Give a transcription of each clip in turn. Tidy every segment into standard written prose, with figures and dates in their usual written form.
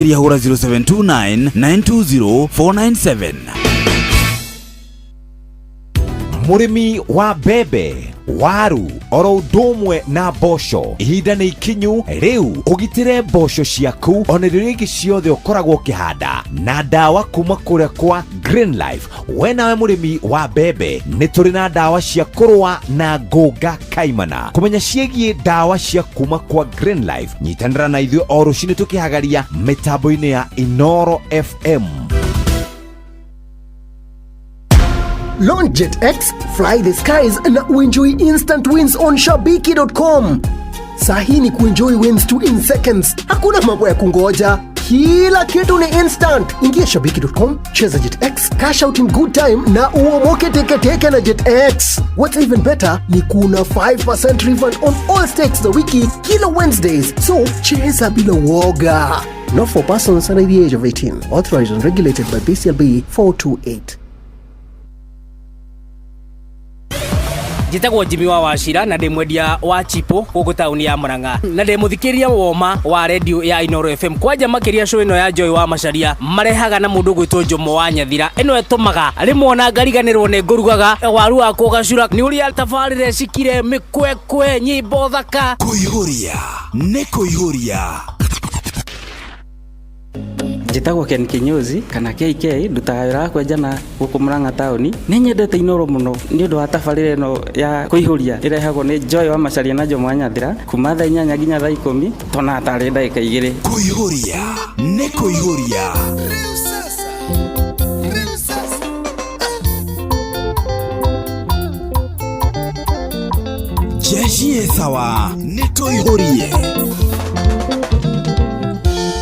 Makĩria hũra 0729 920 497. Mũrĩmi wa mbembe, waru oro ũndũ ũmwe na mboco, ihinda nĩ ikinyu rĩu ũgitĩre mboco ciaku ona irio iria ingĩ ciothe ũkoragwo ũkĩhanda na ndawa kuma kũrĩa kwa Green Life. We nawe mũrĩmi wa mbembe, nĩ tũrĩ na ndawa cia kũrũa na ngũnga kaimana. Kũmenya ciĩgiĩ ndawa cia kuma kwa Green Life, nyitanĩra na ithuĩ o rũcinĩ tũkĩhagaria mĩtambo-inĩ ya Inoro FM. Launch Jet X, fly the skies na uenjoy instant wins on shabiki.com. Sahi ni kuenjoy wins tu in seconds. Hakuna mambo ya kungoja. Kila kitu ni instant. Ingia shabiki.com, cheza Jet X, cash out in good time na uomoke teketeke na Jet X. What's even better ni kuna 5% refund on all stakes za wiki kila Wednesdays. So cheza bila woga. Not for persons under the age of 18. Authorized and regulated by BCLB 428. Njĩtagwo Jimmy wa Wacira na ndĩ mwendia wa chipo gũkũ taũni ya Murang'a, na ndĩ mũthikĩrĩria woma wa redio ya Inoro FM, kwanja makĩria show ĩno ya Joy wa Macharia marehaga na mũndũ ũgwĩtwo Jomo wa Nyathira. Ĩno ĩtũmaga rĩmwe ona ngariganĩrwo nĩ ngũrugaga waru wakwa ũgacura nĩ ũrĩa tabarĩra cikire mĩkwekwe nyĩmbo thaka. Kũihũria nĩ kũihũria. Njĩtagwo Ken Kinyozi kana KK, ndutaga wĩra wa kwenjana gũkũ Murang'a taũni. Nĩ nyendete Inoro mũno nĩ ũndũ wa tabarĩra ĩno ya kũihũria ĩrehagwo nĩ Joy wa Macharia na Jomo wa Nyathira kuma thaa 8 nginya thaa 10, tona tarĩ ndagĩka 2. Kũihũria nĩ kũihũria. Jeshi ĩ sawa, nĩ tũihũrie.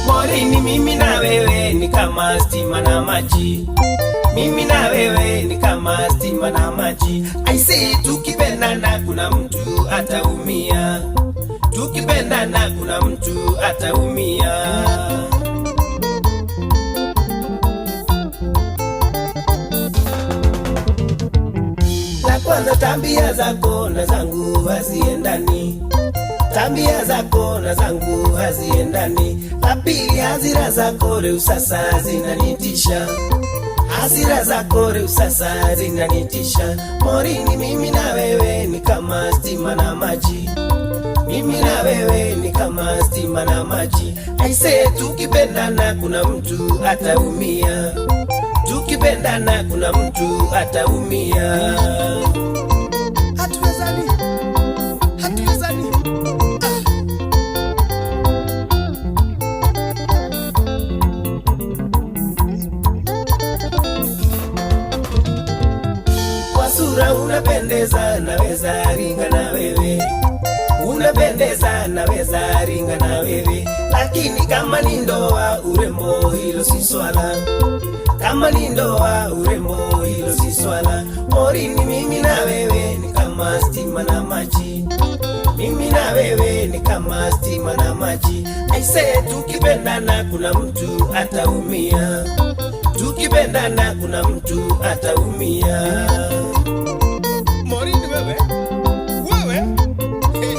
Morini, mimi na wewe ni kama stima na maji. Mimi na wewe ni kama stima na maji. I say tukipendana kuna mtu ataumia. Tukipendana kuna mtu ataumia. La kwanza, tabia zako na zangu haziendani. Tabia zako na zangu haziendani. La pili, hasira zako leo sasa zinanitisha. Hasira zako leo sasa zinanitisha. Morini, mimi na wewe ni kama stima na maji. Mimi na wewe ni kama stima na maji. I say tukipendana kuna mtu ataumia. Tukipendana kuna mtu ataumia. Hatuwezani, hatuwezani. Kwa sura unapendeza, naweza ringa na wewe. Unapendeza, naweza ringa na wewe. Lakini kama ni ndoa, urembo hilo si swala. Kama ni ndoa, urembo hilo si swala. Morini, mimi na wewe ni kama stima na maji. Mimi na wewe ni kama stima na maji. I say tukipendana kuna mtu ataumia. Tukipendana kuna mtu ataumia. Morini, wewe wewe, hey.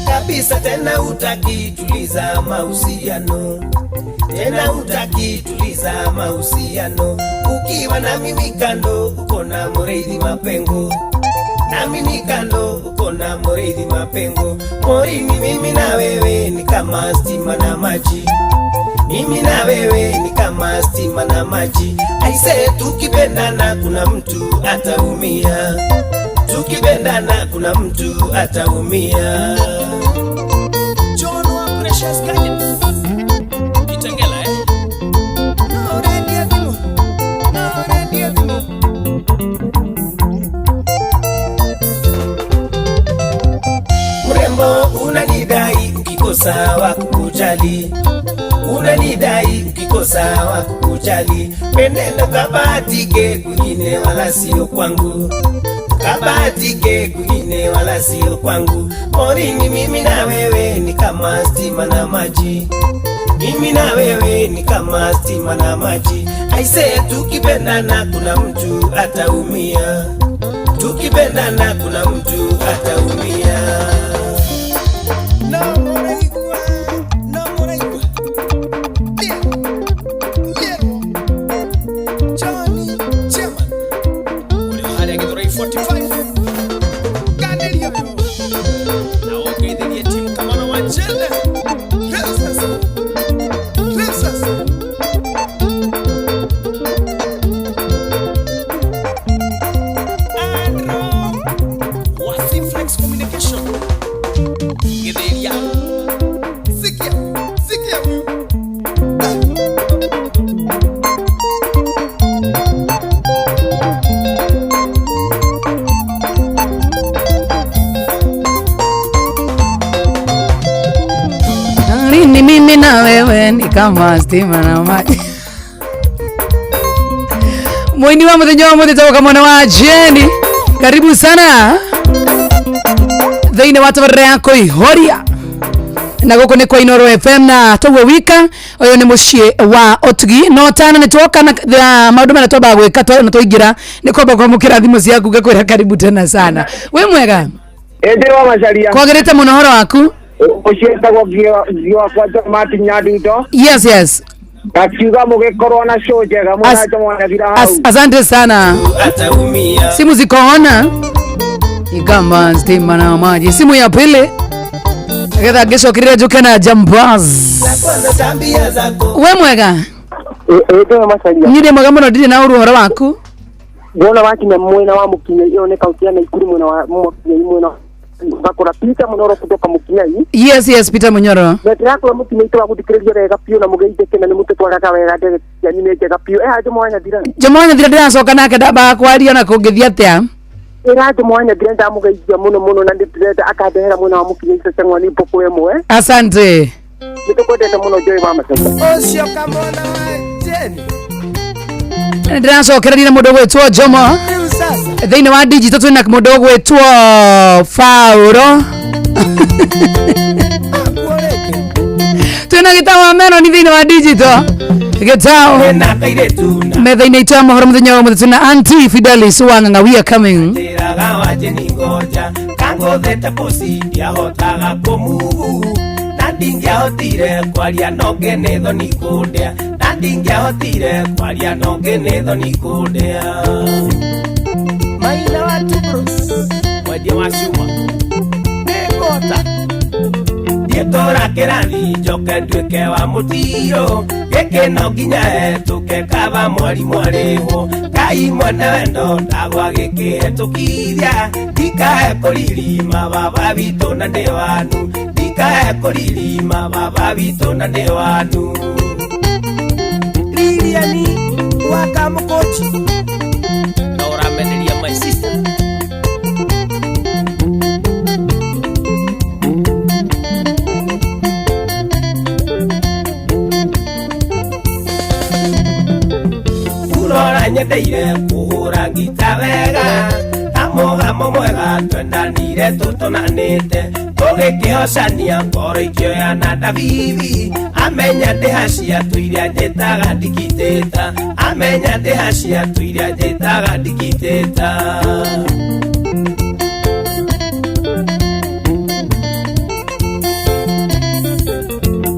Kabisa tena utaki tuliza mahusiano, tena utaki tuliza mahusiano. Ukiwa na mimi kando uko na Mureithi Mapengo, na mimi kando uko na Mureithi Mapengo. Morini, mimi na wewe ni kama stima na maji. Mimi na wewe ni kama stima na maji. I say tukipendana kuna mtu ataumia. Tukipendana kuna mtu ataumia. John wa Precious Garden Kitengela, eh? No ready thimo. No ready thimo. Mrembo unanidai ukikosa wa kukujali, unanidai ukikosa wa kukujali. Penenda kabahatike kwingine wala sio kwangu. Kabahatike kwingine wala sio kwangu. Morini mimi na wewe ni kama stima na maji. Mimi na wewe ni kama stima na maji. Aisee, tukipendana kuna mtu ataumia. Tukipendana kuna mtu ataumia. No Moraigwa, no Moraigwa. Yeah, yeah. Johnny Chairman. Ule hali ya Githurai 45. Ganderia yo. Na ũngeithirie timu Kamano wa Njene. Rĩu sasa. Rĩu sasa. Andrew wa Simplex Communication. Githiria. Sikia, sikia huyu. Lini mimi na wewe ni kama stima na maji. Mwini wa muthenya wa muthi toka mwana wa Jeni. Karibu sana thiini wa tabarĩra ya kũihũria na gũkũ nĩ kwa Inoro FM na toguo wika ũyũ nĩ mũciĩ wa ũtugi no tana nĩ twoka na maũndũ marĩa twambaga gwĩka na twaingĩra nĩ kwamba kwamũkĩra thimũ ciaku ngakwĩra karibu tena sana. Wĩ mwega? Ĩndĩ wa Macharia. Kwagĩrĩte mũno ũhoro waku? Ũcio etagwo Gio wakwa Martin Nyadundo. Yes. Ngakiuga mũgĩkorwo na show njega mwena Njomo hau. Asante sana. Ataumia. Simu ziko ona ni kama stima na maji. Simu ya pili getha ngĩcokereria njuke na Jambaz. Kwanza tabia zako. We mwega? Ĩndĩ wa Macharia. Niĩ ndĩ mwega mũno, ndirĩ na ũru ũhoro waku. Ngona wakinya mwena wa Mũkinyai ĩyo nĩ kaunti ya Naikuru mwena wa Mũkinyai mwena ngakora Peter Munyoro kutoka Mũkinyai. Yes, Peter Munyoro. Na ndĩrakora Mũkinyai tũragũthikĩrĩria wega biũ na mũgeithĩke na nĩ mũtũtwaraga wega ndege cianyu nĩ njega biũ. Ĩha Njomo wa Nyathira. Njomo wa Nyathira ndĩracoka nake ndambaga kwaria na kũngĩthiĩ atĩa. Ĩra Njomo wa Nyathira ndamũgeithia mũno mũno na ndĩrenda akandehera mwena wa Mũkinyai ceceng'wa nĩ mbũkũ ĩmwe. Asante. Nĩtũkwendete mũno Joy wa Macharia. Ũcio kamwana wa Jeni. Ndĩracokereria na mũndũ ũgwĩtwo Njomo. Rĩu sasa. Thĩinĩ wa digital twĩna mũndũ ũgwĩtwo Fauro. Twĩna Gĩtao wa Meroni thĩinĩ wa digital. Gĩtao. Ena kairetu na Metha-inĩ itũ ya mohoro mũthenya wa ũmũthĩ twĩna Auntie Fidelis Wang'ang'a, we are coming. Ndĩraga wa Jeni ngoja kangothete pusi ndiahotaga kũmugu na ndingĩahotire kwaria no ngene thoni kũndĩa na ndingĩahotire kwaria no ngene thoni kũndĩa. Maina wa Tubros. Mwendia wa cuma. Nĩngũhota. Ndietũra kĩrathi njoke nduĩke wa mũtiro gĩkĩ no nginya hetũke kaba mwarimũ arĩhwo Ngai mwene wendo ndagwa gĩkĩhetũkithia ndikae kũririma baba witũ na ndĩ wanu ndikae kũririma baba witũ na ndĩ wanu. Liliani wa Kamũkũnji. Na ũrameneria my sister. Urora nyendeire kũhũra ngita wega ta mũgamo mwega twendanire tũtũnanĩte tũgĩkĩhocania ngoro ikĩoya na ndabibi amenya ndĩhacia tũiria njĩtaga ndikitĩta amenya ndĩhacia tũiria njĩtaga ndikitĩta.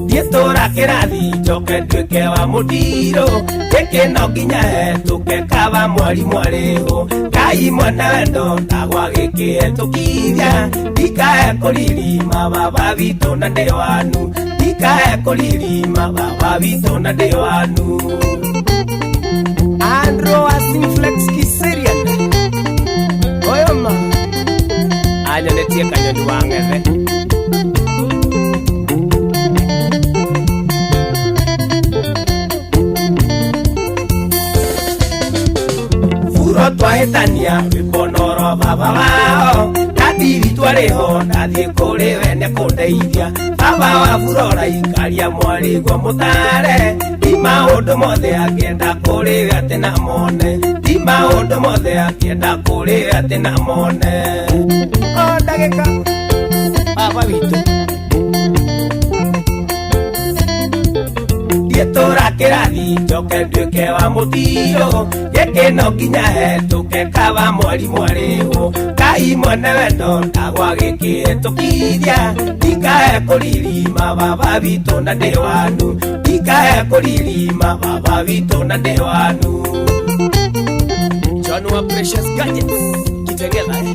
Ndietũra kĩrathi njoke nduĩke wa mũtiro gĩkĩ no nginya hetũke kaba mwarimũ arĩhwo Ngai mwene wendo ndagwa gĩkĩhetũkithia ndikae kũririma baba witũ na ndĩ wanu ndikae kũririma baba witũ na ndĩ wanu. Andrew wa Simplex Kiserian. Oyoma. Anyonetie kanyoni wa ng'ethe. Furo twahĩtania rwĩmbo noro baba wao ndathithi twarĩho ndathiĩ kũrĩ we nĩkũndeithia baba wa Furora ikaria mwarĩguo mũtare ti maũndũ mothe angĩenda kũrĩ we atĩ na mone ti Maũndũ mothe akĩenda kũrĩ atĩ na mone O ndagĩka baba witũ. Ndietũra kĩrathi njoke nduĩke wa mũthiro, gĩkĩ no nginya hetũke kaba mwarimũ arĩhwo. Kai mwene wendo ndagwa gĩkĩhetũkithia, ndikae kũririma baba witũ na ndĩ wanu, ndikae kũririma baba witũ na ndĩ wanu. John wa Precious Gadgets Kitengela, eh?